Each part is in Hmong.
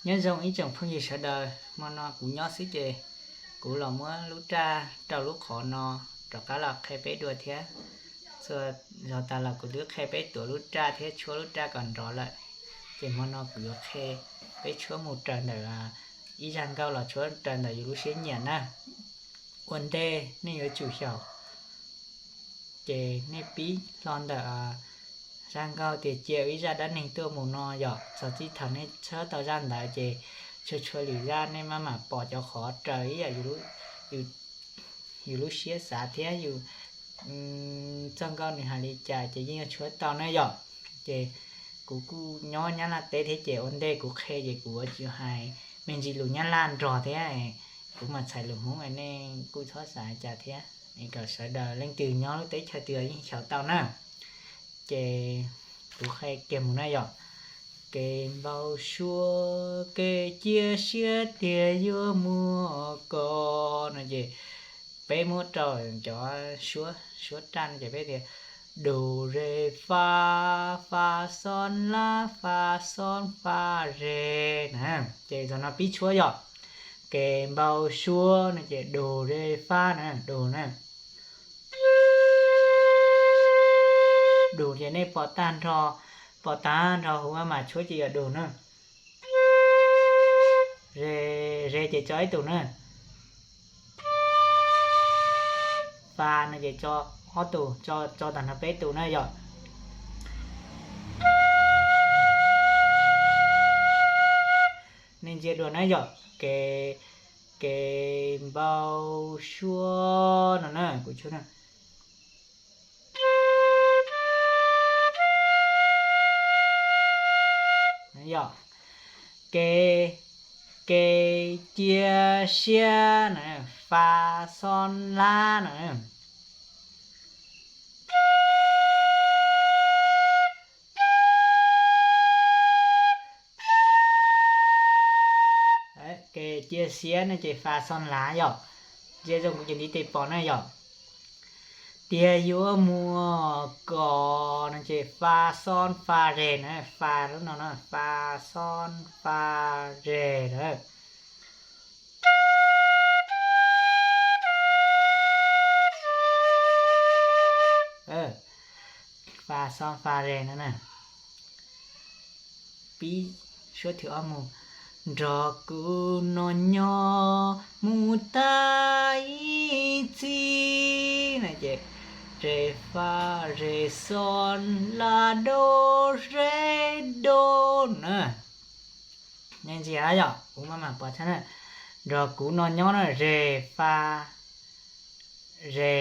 Nyob zoo ib tsoom phooj ywg sawv daws, hmo no kuv nyob xwb ces kuv los muab lub raj rau lub qhov no rov qab los qhia peb dua thiab. Txhua zaus tas los kuv twb qhia peb tuav lub raj thiab tshuab lub raj kom nrov lawm, ces hmo no kuv yuav qhia peb tshuab mus raws ntawm ib zaj nkauj los tshuab raws ntawm yus lub siab nyiam na. Ua ntej nej yuav tsum xyaum, ces nej pib hlo ntawm zaj nkauj tias cia ib zaj dab neeg tuaj mus no yom. Txog txij thaum nej tshawb tau zaj ntawd ces tshua tshua lwm zaj nej maj mam pom cov qhov raws ib yam yus lub siab xav thiab yus txoj nkauj nws hais li cas ces yeej yuav tshuab tau na yom. Ces kuv kuj nyob Nyab Laj teb thiab ces ua ntej kuv qhia ces kuv yuav tsum hais me ntsis lus Nyab Laj nrog thiab, kuv mas txhais lus Hmoob nej kuj txhob xav cas thiab, kom sawv daws leej twg nyob lub teb chaws twg yeej xyaum tau na. Ces kuv qhia kiag mus na yom. Kev npau suav, kev cia siab tiag yuav muaj koj no ces peb muab rau cov suab, suab raj no ces peb tias do re fa, fa sol la, fa sol fa re na. Ces txog no pib tshuab yom. Kev npau suav no ces do re fa na, do na. Do ces nej pom tag nrho, pom tag nrho huv maj mam tshuab ces yog do na. Re, re ces tso ib tus na. Fa no ces tso ob tus, tso tag nrho peb tus na yom. Nej ntsia dua na yom, kev, kev npau suav no na, kuv tshuab na. Yog kev, kev cia siab na, fa sol la na. Kev cia siab no ces fa sol la yom. Ntsia zoo kuv ces ntiv tes pom na yom. Tiag yuav muaj koj no ces fa sol fa re na, fa lub no na, fa sol fa re na. Fa sol fa re no na. Pib suab thwv ob mus. Nrog kuv no nyob mus tag ib txhis no ces re fa re sol la do re do na. Nej ntsia yom, kuv maj mam pom tshaj na. Nrog kuv no nyob na, re fa re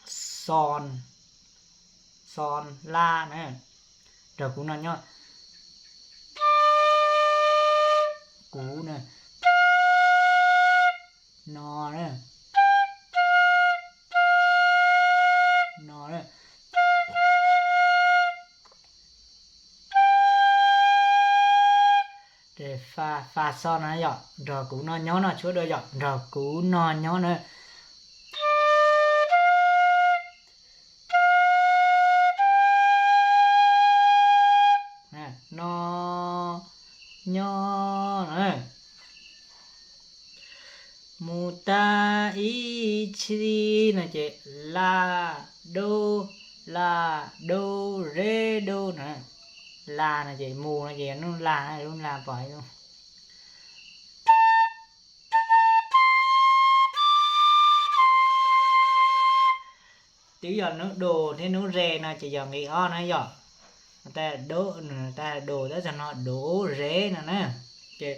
sol, sol la na. Nrog kuv no nyob, kuv na, no na, no na. Fa, fa sol na yom, nrog kuv no nyob no tshuab dua yom, nrog kuv no nyob na. No nyob na. Mus tag ib txhis no ces la do, la do re do na. La no ces mus no ces yog lub la, lub la pom ib lub. Twb yog nub do thiab nub re no ces yog nqe ob na yom. Tab do, tab do tab txog no do re no na. Ces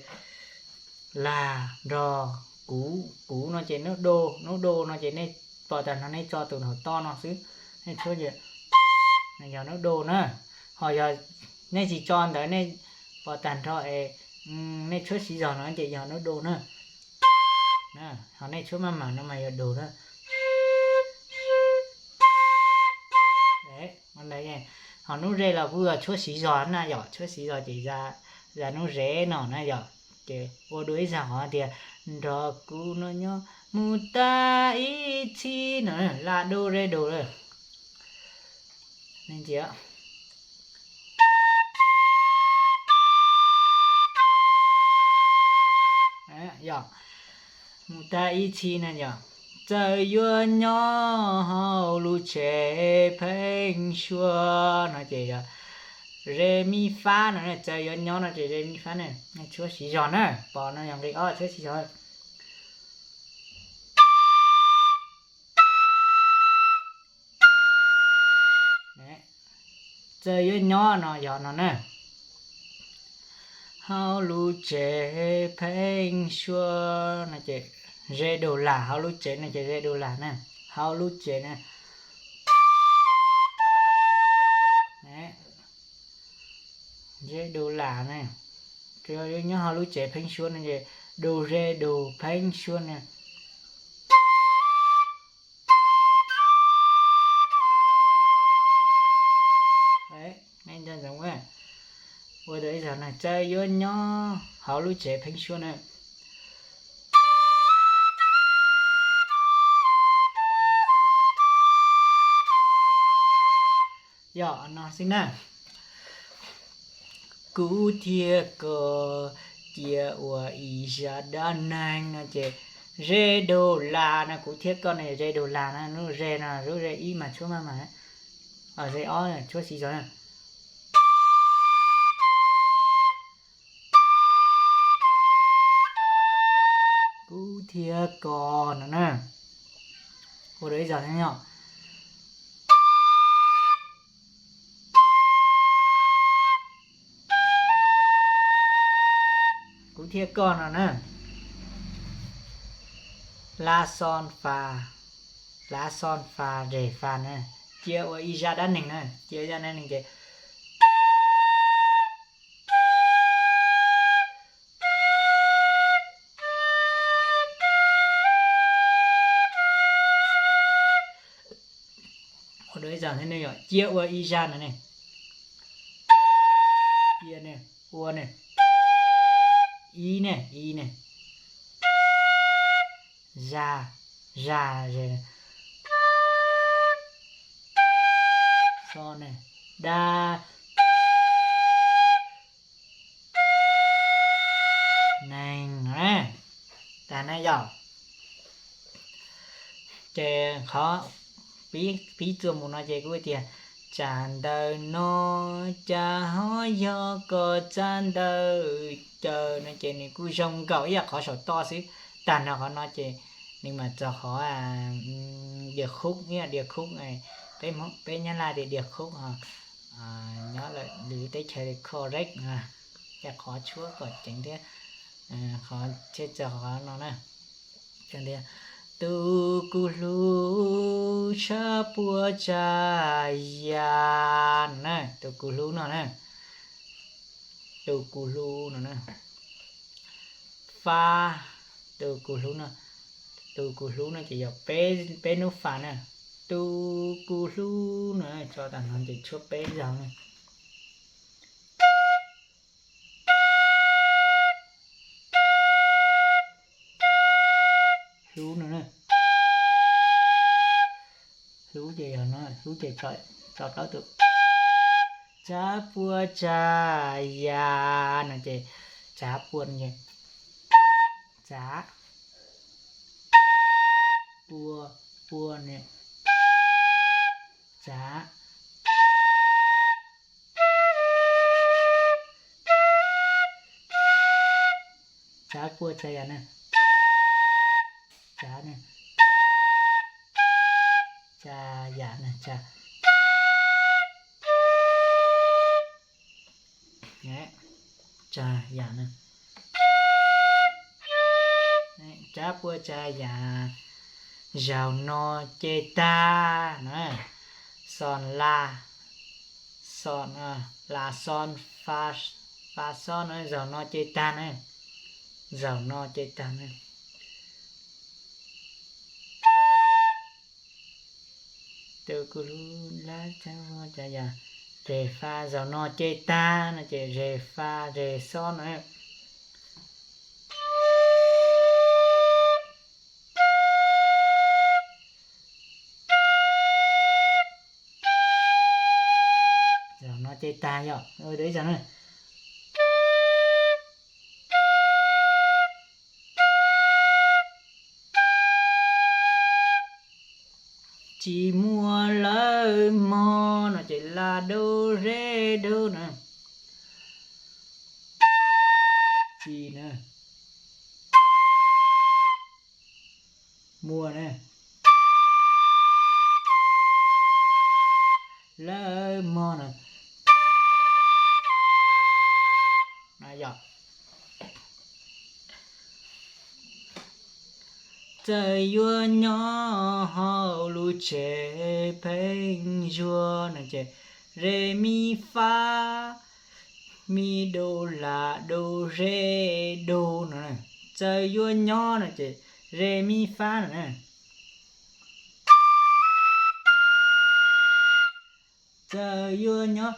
la nrog kuv, kuv no ces nub do, nub do no ces nej pom tag nrho nej tso tus nraum toj no xwb, nej tshuab ces yog nub do na. Ho yog nej tsis tso ntawd nej pom tag nrho es nej tshuab siv zog no ces yog nub do na. Ho nej tshuab maj mam no mas yog do na. Ho nub re los kuj yog tshuab siv zog na yom, tshuab siv zog ces za nub re no na yom. Ces ua dua ib zag qhov tias nrog kuv no nyob mus tag ib txhis no, la do re do lawm. Nej ntsia, Yog, mus tag ib txhis na yog, txawm yuav nyob hauv lub tsev pheeb suab no ces yog re mi fab no, txawm yuav nyob no ces re mi fab na, tshuab siv zog na, pom no yog nqi ob tshuab siv zog. Txawm yuav nyob no yog no na. Hauv lub tsev pheeb suab no ces ze du las, hauv lub tsev no ces ze du las na, hauv lub tsev na. Ze du las na, txawm yuav nyob hauv lub tsev pheeb suab no ces du ze du pheeb suab na. Ua ib zag na, txawm yuav nyob hauv lub tsev pheeb suab na. Yog no xwb na. Kuv thiab koj cia ua ib zaj dab neeg no ces ze du las no, kuv thiab koj no ze du las na, lub ze no lub ze ib mas tshuab maj mas, ze ob tshuab siv zog na. Kuv thiab koj no na. Ua dua ib zag thiab yog. Kuv thiab koj no na. La xo fa, la xo fa re fa na. Cia ua ib zaj dab neeg na, cia ib zaj dab neeg ces ua dua ib zag thiab ne, yog cia ua ib zaj no ne. Cia ne, ua ne, ib ne, ib ne, zaj, zaj ze, xo ne, dab neeg na. Tag na yog. Ces qhov pib txuas mus no ces kuv tias, tsam ntawm no cas ho yog koj txav ntawm caws no ces nws kuj zoo nkaus ib yam qhov saum toj xwb. Tag nrho qhov no ces nws mam txog qhov diam khub, ib yam diam khub, peb Nyab Laj tias diam khub, nyob lawm lwm teb chaws tias correct, ib yam qhov tshuab kom ceev thiab. Qhov tsheb txog qhov no na, tus kuv hlub tshab puas tsa ya no na, tus kuv hlub no na, tus kuv hlub no na, fa, tus kuv hlub no, tus kuv hlub no ces yog peb, peb hnub fa na, tus kuv hlub no, tso tag no ces tshuab peb zaug na. Hlub no na, hlub ces yog no, hlub ces tso plaub tus, tsa pua tsa ya no ces tsa pua no ces tsa pua, pua ne, tsa, tsa pua tsa ya na, tsa ne, tsa ya na, tsa, tsa ya na, tsa pua tsa ya. Zaum no ces tag na, xo la, xo, la xo, fa xo na, zaum no ces tag na, zaum no ces tag na. Tus kuv hlub lab tsa pua tsa ya, re fa, zaum no ces tag no ces re fa re xo na. Zaum no ces tag yom, ua ib zaug na. Tsis muaj lawm mog no ces la do re do na. Tsis na. Muaj na. Lawm mog na. Na yog. Txawm yuav nyob hauv lub tsev pheej zuag no ces re mi fa, mi do la do re do no. Txawm yuav nyob no ces re mi fa no na. Txawm yuav nyob,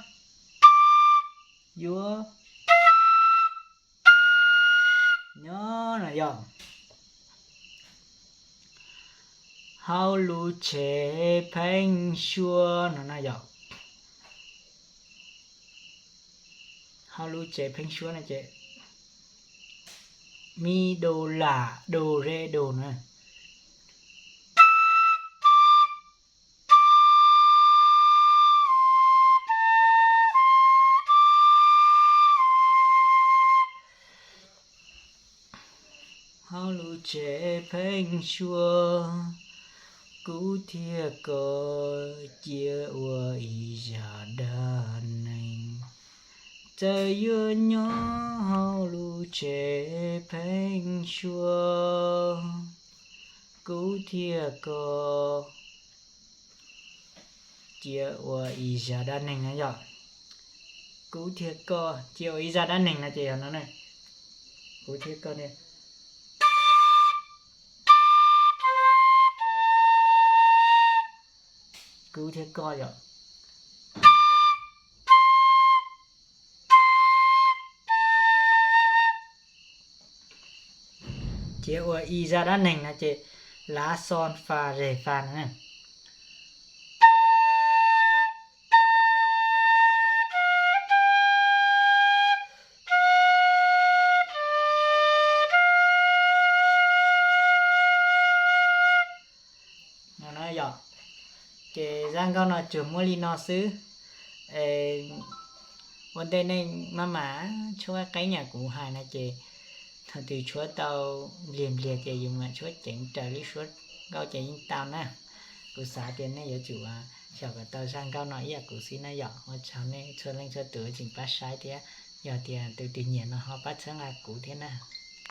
yuav nyob no yog. Hauv lub tsev pheej suab no na yog. Hauv lub tsev pheej suab no ces mi do la do re do na. Hauv lub tsev pheej suab, kuv thiab koj cia ua ib zaj dab neeg. Txawm yuav nyob hauv lub tsev pheej suab, kuv thiab koj cia ua ib zaj dab neeg no yog. Kuv thiab koj cia ua ib zaj dab neeg no ces yog no na. Kuv thiab koj ne. Kuv thiab koj yog. Cia ua ib zaj dab neeg no ces la xo fa re fa no na. No na yog. Ces zaj nkauj no tsuas muaj li no xwb. Ua ntej nej maj mam tshuab qeeb yam kuv hais no ces thaum twg tshuab tau npliag npliag ces yus mam tshuab ceev raws lub suab nkauj ces yeej tau na. Kuv xav tias nej yuav tsum xyaum kom tau zaj nkauj no ib yam kuv xwb na yom. Ua tsaug nej txhua leej txhua tus tseem pab saib thiab. Yog tias tus twg nyiam no ho pab txhawb nqa kuv thiab na.